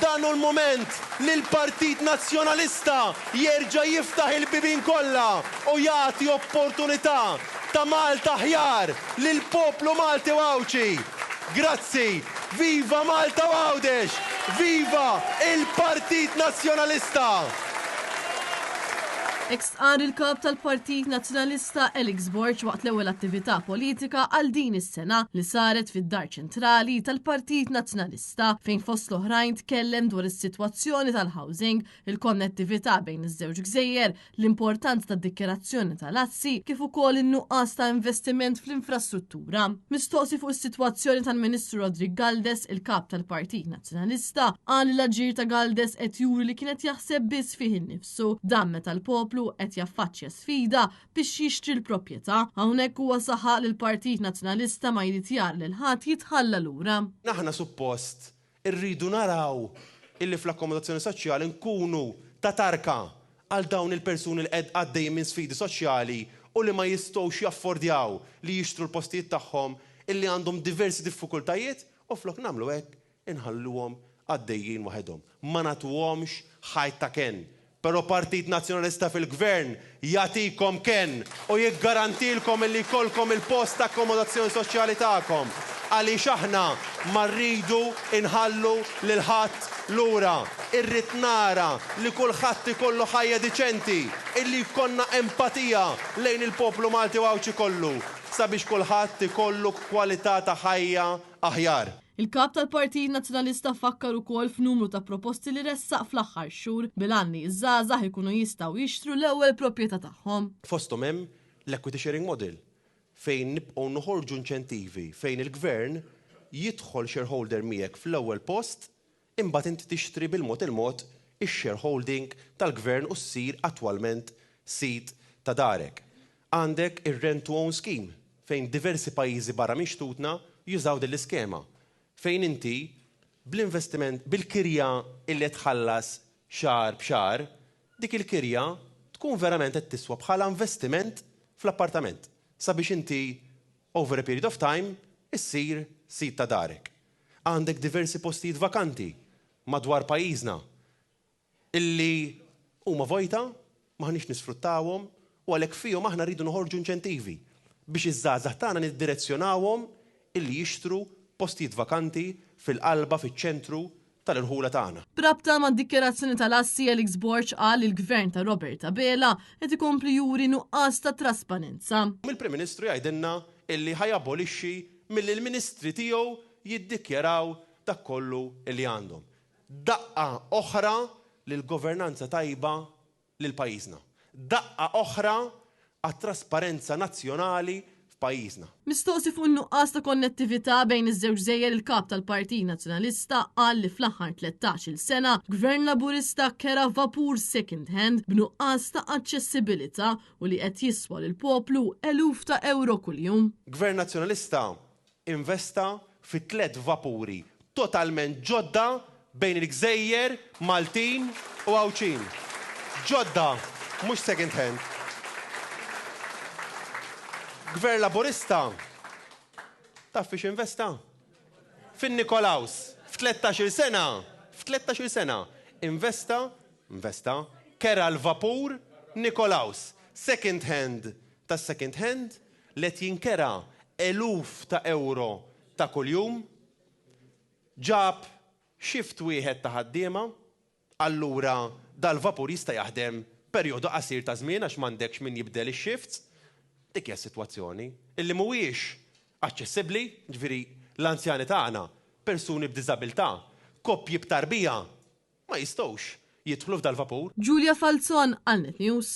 Dan hu l-mument li l-Partit Nazzjonalista jerġa' jiftaħ il-bibien kollha u jagħti opportunità ta' Malta aħjar lill-poplu Malti u Għawdxi. Grazzi! Viva Malta u Għawdex! Viva il-Partit Nazzjonalista! Hekk stqarr il-Kap tal-Partit Nazzjonalista Alex Borg waqt l-ewwel attività politika għal din is-sena li saret fid-Dar Ċentrali tal-Partit Nazzjonalista. Sta, fejn fost l-oħrajn tkellem dwar is-sitwazzjoni tal-housing, il-konnettività bejn iż-żewġ gżejjer, l-importanza tad-dikjarazzjoni tal-assi, kif ukoll in-nuqqas ta' investiment fl-infrastruttura. Mistoqsi fuq is-sitwazzjoni tal-Ministru Roderick Galdes, il-Kap tal-Partit Nazzjonalista qal li l-aġir ta' Galdes qed juri li kien qed jaħseb biss fih innifsu, dan meta l-poplu qed jaffaċċja sfida biex jixtri l-proprjetà. Hawnhekk huwa saħaq li l-Partit Nazzjonalista ma jrid jara lil ħadd jitħalla lura. Aħna suppost irridu naraw illi fl-akkomodazzjoni soċjali nkunu ta' tarka għal dawn il-persuni li qed għaddejjin minn sfidi soċjali u li ma jistgħux jaffordjaw li jixtru l-postijiet tagħhom illi għandhom diversi diffikultajiet u flok nagħmlu hekk Inħalluhom għaddejjin waħedhom. Ma nagħtuhomx ħajt ta' kenn. Però Partit Nazzjonalista fil-Gvern jagħtikom kenn u jiggarantilkom illi jkollkom il-post ta' akkomodazzjoni soċjali tagħkom. Għaliex aħna ma rridu nħallu lil ħadd lura. Irrid nara li kulħadd ikollu ħajja diċenti, illi jkollna empatija lejn il-poplu Malti u Għawdxi kollu sabiex kulħadd ikollu kwalità ta' ħajja aħjar. Il-Kap tal-Partit Nazzjonalista fakkar ukoll f'numru ta' proposti li ressaq fl-aħħar xhur bil-għan li ż-żgħażagħ ikunu jistgħu jixtru l-ewwel proprjetà tagħhom. Fosthom hemm l-equity sharing model fejn nibqgħu noħorġu inċentivi fejn il-Gvern jidħol shareholder miegħek fl-ewwel post imbagħad inti tixtri bil-mod il-mod ix-shareholding tal-Gvern u ssir attwalment sid ta' darek. Għandek ir-rent to own scheme fejn diversi pajjiżi barra minn xtutna jużaw din l-iskema fejn inti bl-investiment, bil-kirja illi qed tħallas xahar b'xahar, dik il-kirja tkun verament qed tiswa bħala investiment fl-appartament sabiex inti over a period of time issir sid ta' darek. Għandek diversi postijiet vakanti madwar pajjiżna illi huma vojta, m'aħniex nisfruttawhom u għalhekk fihom aħna rridu noħorġu inċentivi biex iż-żgħażagħ tagħna niddirezzjonawhom illi jixtru postijiet vakanti fil-qalba, fiċ-ċentru tal-irħula tagħna. B'rabta mad-dikjarazzjoni tal-assi, Alex Borg qal li l-Gvern ta' Robert Abela qed ikompli juri nuqqas ta' trasparenza. Il-Prim Ministru jgħidilna illi ħa jabolixxi milli l-Ministri tiegħu jiddikjaraw dak kollu illi għandhom. Daqqa oħra lill-governanza tajba lil pajjiżna. Daqqa oħra għat-trasparenza nazzjonali f'pajjiżna. Mistoqsi fuq in-nuqqas ta' konnettività bejn iż-żewġ gżejjer il-Kap tal-Partit Nazzjonalista qal li fl-aħħar 13-il sena Gvern Laburista kera vapur second hand b'nuqqas ta' aċċessibilità u li qed jiswa lill-poplu eluf ta' ewro kuljum. Gvern Nazzjonalista investa fi tlett vapuri totalment ġodda bejn il-gżejjer Maltin u Għawdxin. Ġodda, mhux second hand. Gvern Laburista taf fiex investa? Fin-Nikolaus. F'tlettax-il sena, f'tlettax-il sena, investa, investa, kera l-vapur Nikolaus. Second hand tas-second hand li qed jinkera eluf ta' ewro ta' kuljum, ġab shift wieħed ta' ħaddiema, allura dal-vapur jista' jaħdem perjodu qasir ta' żmien għax m'għandekx min jibdel ix-shifts. Dik hija s-sitwazzjoni, illi mhuwiex aċċessibbli, jiġifieri l-anzjani tagħna, persuni b'diżabilità, koppji b'tarbija ma jistgħux jidħlu f'dal-vapur. Julia Falzon għal Net News.